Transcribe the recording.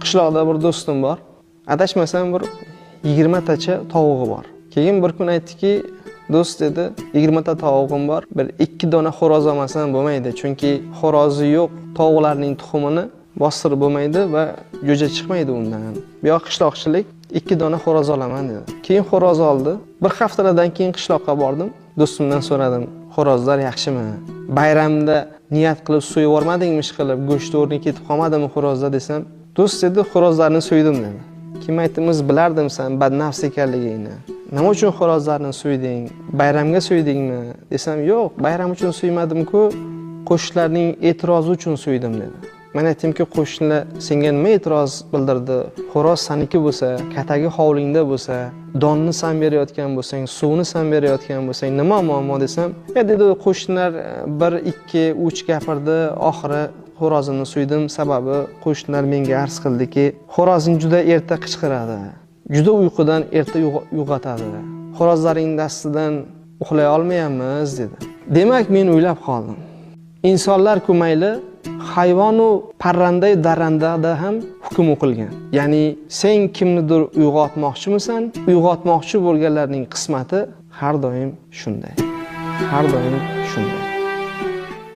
Qishloqda bir do'stim bor. Adashmasam, bir 20 tacha tovug'i bor. Keyin bir kun aytdiki, do'st dedi, 20 ta tovug'im bor, bir 2 dona xo'roz olmasam bo'lmaydi, chunki xo'rozi yo'q tovuqlarning tuxumini bostirib bo'lmaydi va jo'ja chiqmaydi undan. Bu yoq qishloqchilik, 2 dona xo'roz olaman dedi. Keyin xo'roz oldi. Bir haftalardan keyin qishloqqa bordim. Do'stimdan so'radim, xo'rozlar yaxshimi? Bayramda niyat qilib so'yib yubormadingmi ishqilib, go'sht o'rniga ketib qolmadimi xo'rozlar desam, do'st dedi, xo'rozlarni so'ydim dedi. Kim aytdimiz, bilardim sen badnafs ekanligingni. Nima uchun xo'rozlarni so'yding? Bayramga so'ydingmi desam, yo'q, bayram uchun so'ymadim-ku, qo'shnilarning e'tirozi uchun so'ydim dedi. Men aytdimki, qo'shnilar senga nima e'tiroz bildirdi? Xo'roz saniki bo'lsa, katagi hovlingda bo'lsa, donni san berayotgan bo'lsang, suvni san berayotgan bo'lsang, nima muammo desam, dedi, qo'shnilar 1, 2, 3 gapirdi, oxiri xo'rozimni so'ydim, sababi qo'shnilar menga arz qildiki, xo'rozing juda erta qichqiradi, juda uyqudan erta uyg'otadi. Xo'rozlaring dastidan uxlay olmayapmiz dedi. Demak, men o'ylab qoldim. Insonlar-ku mayli, hayvonu parranda darrandada ham hukm o'qilgan. Ya'ni sen kimnidir uyg'otmoqchimisan? Uyg'otmoqchi bo'lganlarning qismati har doim shunday. Har doim shunday.